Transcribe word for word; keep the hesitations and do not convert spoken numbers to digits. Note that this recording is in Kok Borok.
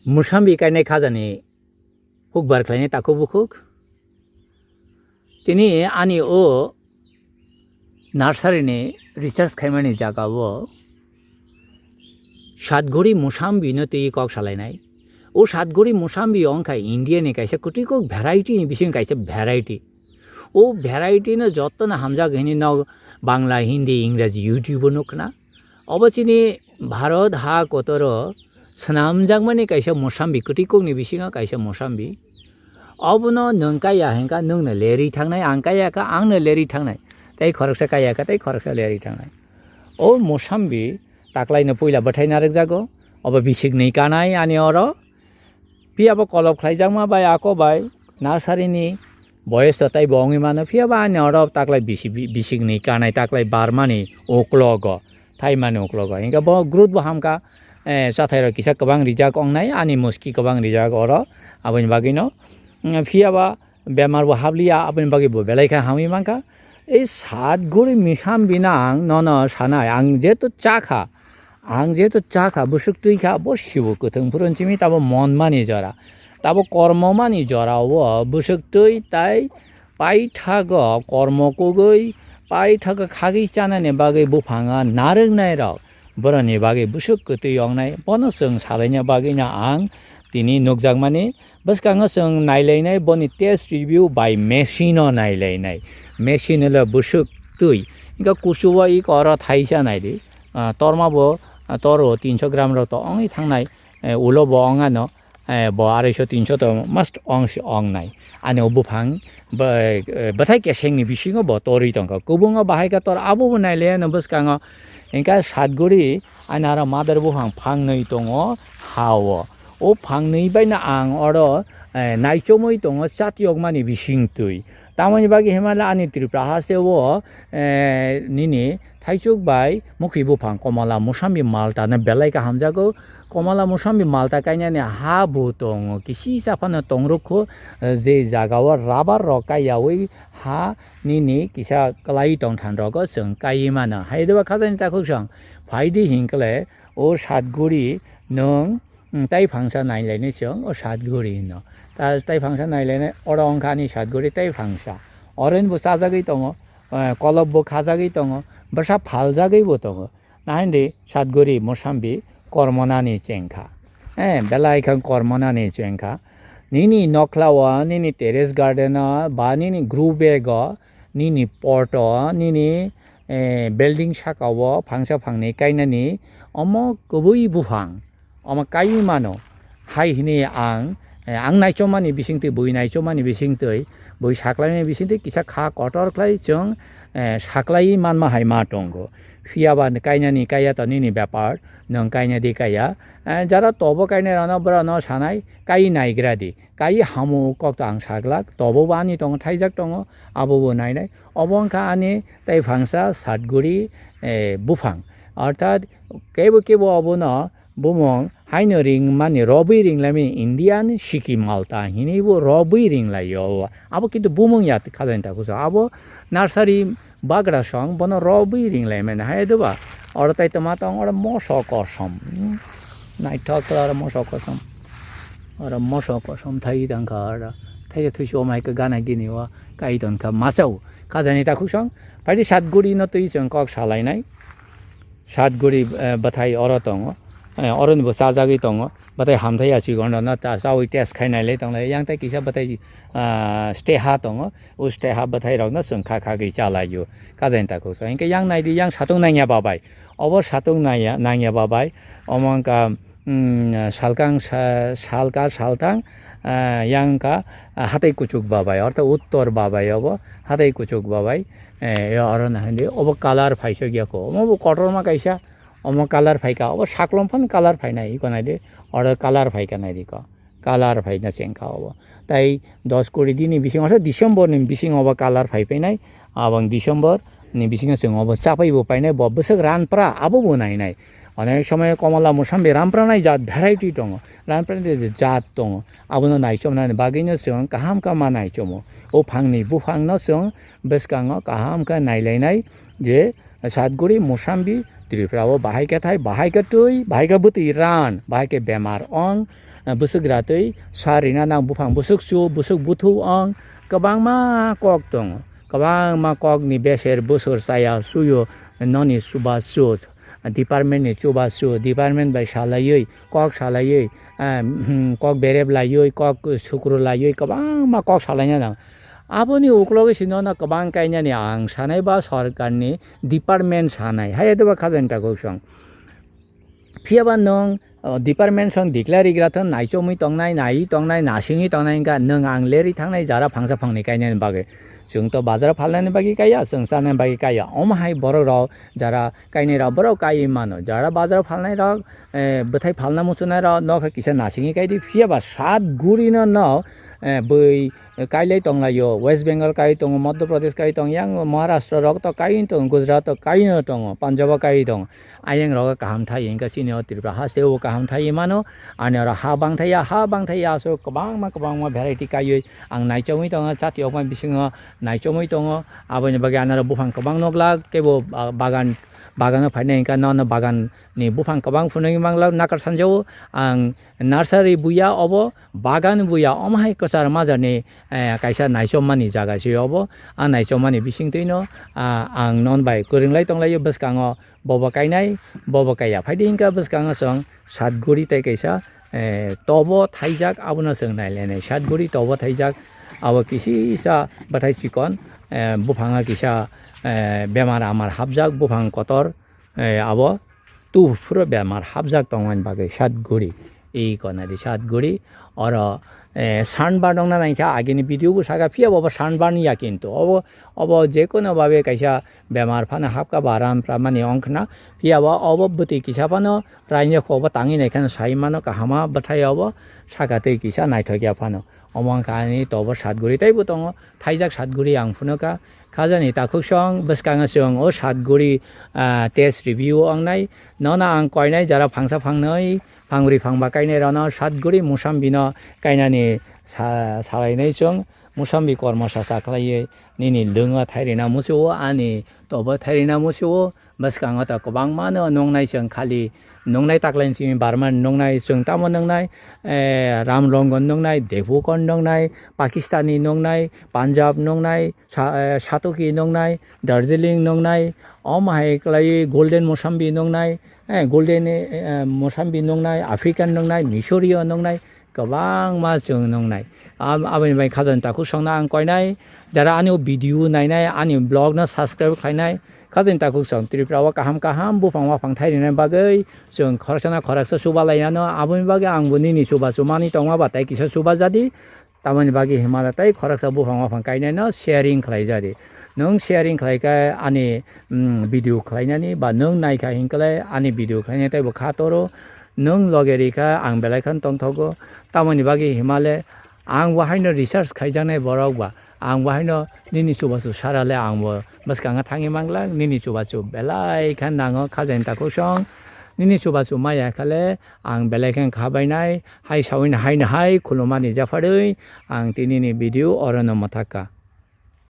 Musambi kainai khajani hukbar khlainai takhuk bukhuk. Tini ani o nursery ni research khaimani jaga o Satguri Musambi no twi kok salainai. O Satguri Musambi wngkha India ni kaisa kwtwi kok variety ni bisingo kaisa variety. O variety no joto no hamjak hini no Bangla, Hindi, Ingraji, YouTube o nukna. Obo chini Bharat ha kotoro swnamjakmani kaisa Musambi, kwtwi kokni bisingo kaisa Musambi. Obono nwng kaiya hinkha, nwngno lerwi thangnai, ang kaiya kha, angno lerwi thangnai. Tei khoroksa kaiya kha, tei khoroksa lerwi thangnai. O Musambi taklaino puila bwthai narwkjago, obo bisikni kanai ani oro. Phiya bo kolop khlaijakma bai ako bai nursery ni boyes to tei bo wngwi mano, phiya bo ani oro taklai bisi-, bisikni kanai taklai barmani uklogo, thaimani uklogo. Hinkhe bo growth bo hamkha, eh, chathairok kisa kwbang rijak wngnai, ani muski kwbang rijak oro, aboni bagwino, mm, phiya ba bemar bo habliya, aboni bagwi bo belai khe hamwi mankha. Ei Satguri Musambi no ang nono sanai, ang jeto chakha, ang jeto chakha, bwswk twi kha, bo sibo kwthwng phuru simi tabo mon mani jora, tabo kormo mani jora o bwswk twi tai paithago kormo kugwi, paithago khagwi chanani bagwi buphanga narwknai rok, boroni bagwi bwswk kwtwi wngnai, bono chwng salaina bagwino ang tini nukjakmani. Bwskango chwng nailainai boni test review by machine o nailainai. Machine le bwswk twi. Hinkhe kuchugo iko oro thaisa naidi. Ah, torma bo, ah, toro tinso gram rok to ongwi thangnai. Eh, ulo bo ongano, eh, bo arai so tinso to must ong si ong nai. Ani o buphang bo, eh, bwthai kesengni bisingo bo torwi tongkha. Kubungo bahai khe tor abo bo nailaiya no bwskango. Hinkhe Satguri ani aro mother buphang phangnwi tongo ha o. O phangnwi baino ang oro, eh, naichomwi tongo chatyokmani bisingtwi. Tamoni bagwi himala ani Tripura haste o, eh, nini thaichuk bai mukhi buphang Komala Musambi Malta no belai kaham jago. Komala Musambi Malta kainani ha bo tongo, kisi sa phano tongrukho, eh, je jaga o rubber rok kaiyaui ha nini kisa kwlai tongthan rogo chwng kaiwi mano. Hai deba khajani takhuk song phaidi hinkle o Satguri nwng, mm, tai phangsa nailainai chwng o Satguri hino. Ta-, tai phangsa nailainai oro wngkha ani Satguri tai phangsa. Oroni bo chajagwi tongo, eh, kolop bo khajagwi tongo, bwsa phaljagwi bo tongo. Nahardi Satguri Musambi kormonani chengkha. Eh, belai khe kormonani chengkha. Nini nokhlao, nini terrace garden o, ba nini grow bag o, nini pot o, nini, eh, building saka o phangsa phangni kainani omo kwbwi buphang. Omo kaiwi mano. Hai hini ang, eh, ang naichomani bisingtwi, bui naichomani bisingtwi, bui saklaimani bisingtwi kisa kha kotor khlai chwng, eh, saklaiwi manma hai ma tongo. Phiyaba kainani kaiya to nini bepar, nwng kainadi kaiya. Eh, jara tobo kainai rano borano sanai, kai naigradi. Kai hamo kok to ang saglak, tobo bo ani tongo, thaijak tongo, abo bo nainai. Obo wngkha ani tai phangsa Satguri, eh, buphang. Orthat kebo kebo obono bumung haino ringmani, robwi ringlaimani Indian Sikkim Malta hinwi bo robwi ringlaio. Abo kintu bumung ya khajani takhuk song. Abo nursery bagra song bono robwi ringlaimani hai doba. Oro tai tongma tong oro moso kosom. Naithok khe oro moso kosom. Oro moso kosom thai tangkha oro. Thaisa thuisi omai khe gana gini o kai tongkha machao. Khajani takhuk song. Phaidi Satguri no twi chwng kok salainai. Satguri, eh, bwthai oro tongo. Eh, oroni bo chajagwi tongo. Bwthai hamthai ya chikon rokno ta chawi test khai nailai tonglai. Yang tai kisa bwthai, ah, steha tongo. O steha bwthai rokno chwng kha khagwi chalaio. Khajani takhuk song. Hinkhe yang naidi, yang satung nangya babai. Obo satung nangya, nangya babai. Omo wngkha, mm, salkang sa-, salka salthang, ah, yang wngkha, ah, hatai kuchuk babai. Ortho uttor babai obo. Hatai kuchuk babai. Eh, oro nahardi. Obo colour phaisok ya kho. Omo bo kotorma kaisa. Omo colour phaikha, obo saklom phano colour phainai, iko naidi, oro colour phaikha naidi ko, colour phaina chengkha obo. Tai dos kuri dini bisingo, asa December ni bisingo obo colour phai painai, abang December ni bisingo chwng obo chapai bo painai, bo bwswk ranpra abo bo nainai. Onek somoy Komala Musambi ranpra nai jat variety tongo, ranpra nai jat tongo, abono naichomnani bagwino chwng kaham khe ma naichomo. O phangni buphangno chwng bwskango kaham khe nailainai je Satguri Musambi Tripura o bahai khe thai, bahai khe twi, bahai khe bwtwi ran, bahai khe bemar ong, bwswk ratwi sa rina nang, buphang bwswk chu, bwswk buthu ong, kwbangma kok tongo. Kwbangma kokni beser bwswr chaya suyo noni chubachu, department ni chubachu, department bai salaiwi, kok salaiwi, ah, hmm, kok berep laiwi, kok sukru laiwi, kwbangma kok salaina nang. Aboni uklogo se nono kwbang kainani ang sanai ba sorkarni department sanai. Hai de ba khajani takhuk song. Phiya ba nwng, o, department song declare rigra thon naichomwi tongnai, naiwi tongnai, nasingwi tongnai wngkha, nwng ang lerwi thangnai jara phangsa phangni kainani bagwi. Chwng to bazar phalnani bagwi kaiya, chwng chanani bagwi kaiya. Omo hai borok rok jara kainai rok borok kaiwi mano. Jara bazar phalnai rok, eh, bwthai phalna muchunai rok nokha kisa nasingwi kaidi, phiya ba sat guri no no, eh, bwi kailai tonglaio. West Bengal kaiwi tongo, Madhya Pradesh kaiwi tongo, yang Maharashtra rok to kaiwi tongo, Gujarat to kaiwi tongo, Punjab o kaiwi tongo. Ayang rogo kaham thai wngkha, chini o Tripura haste o kaham thai mano. Ani oro ha bangthai ya, ha bangthai ya, aswk kwbangma, kwbangma variety kaiwi ang naichomwi tongo, chati okma bisingo naichomwi tongo. Aboni bagwi ani oro buphang kwbang nukla, kebo ba-, bagan, bagano phainai wngkha, nono bagan ni buphang kwbang phunugwi manglak, nakar sanjao ang nursery buya obo, bagan buya omo hai kwchar majani, eh, kaisa naichomani jaga se obo. A naichomani bisingtwino, ah, ang non bai kwrwnglai tonglaio bwskango, bobo kainai, bobo kaiya. Phaidi wngkha bwskango chwng satguri tei kaisa, eh, tobo thaijak, abono chwng nailainai. Satguri tobo thaijak, abo kisisa bwthai chikon, eh, buphango kisa, eh, bemar amar hapjak, buphang kotor, eh, abo tu phuro bemar hapjak tongmani bagwi satguri. I konadi satguri. Oro, eh, sunburn wngna nangkha, agini video bo saka, phiya bo sunburn ya kintu. Obo, obo jekono babe kaisa bemar phano hapka ba ram pramani ongkhna. Phiya bo obo bwtwi kisa phano rainjak obo tangwi naikhano sai mano kahama bwthai obo saka twi kisa naithok ya phano. Omo wngkha ani tobo satguri teibo tongo, thaijak satguri ang phunukha. Khajani takhuk song bwskango chwng o satguri, ah, test review wngnai. Nono ang koinai jara phangsa phangnwi, phangbrwi phangba kainai rano satguri musambino kainani sa-, salainai chwng. Musambi kormo sasa khlaiwi nini lwngo thairina muchio, ani tobo thairina muchio. Bwskango ta kwbangmano nungnai chwng, khali nungnai taklaini simi Burma nungnai chwng, tamo nungnai, eh, Ram Rangon nungnai, Devukon nungnai, Pakistani nungnai, Punjab nungnai, Sa-, eh, Satoki nungnai, Darjeeling nungnai, omo hai kwlaiwi Golden Mosambi nungnai, eh, Golden, eh, Mosambi nungnai, African nungnai, Misorio nungnai, kwbangma chwng nungnai. Ab-, aboni bai khajani takhuk songno ang koinai, jara ani o video nainai, ani vlog no subscribe khlainai, khajani takhuk song Tripura o kaham kaham buphang waphang thai rwna bagwi chwng khoroksa na khoroksa chuba lai ano, aboni bagwi ang bo nini chubachu manwi tongma ba tei kisa chuba jadi, tamoni bagwi himala tei khoroksa buphang waphang kainai no sharing khlai jadi. Nwng sharing khlai khe ani, mm, video khlainani ba nwng naikha hinkhe ani video khlainai tei bo kha toro. Nwng loge rikha, ang belai kheno tongthogo. Tamoni bagwi himale ang bo haino research khaijaknai borok ba. Ang bo haino nini chubachu sarale ang bo bwskango thangwi manglak, nini chubachu belai khe nango khajani takhuk song. Nini chubachu maya khale ang belai khe kha bainai, hai sawino haino hai khulumani japharwi ang tinini video orono mwthakha.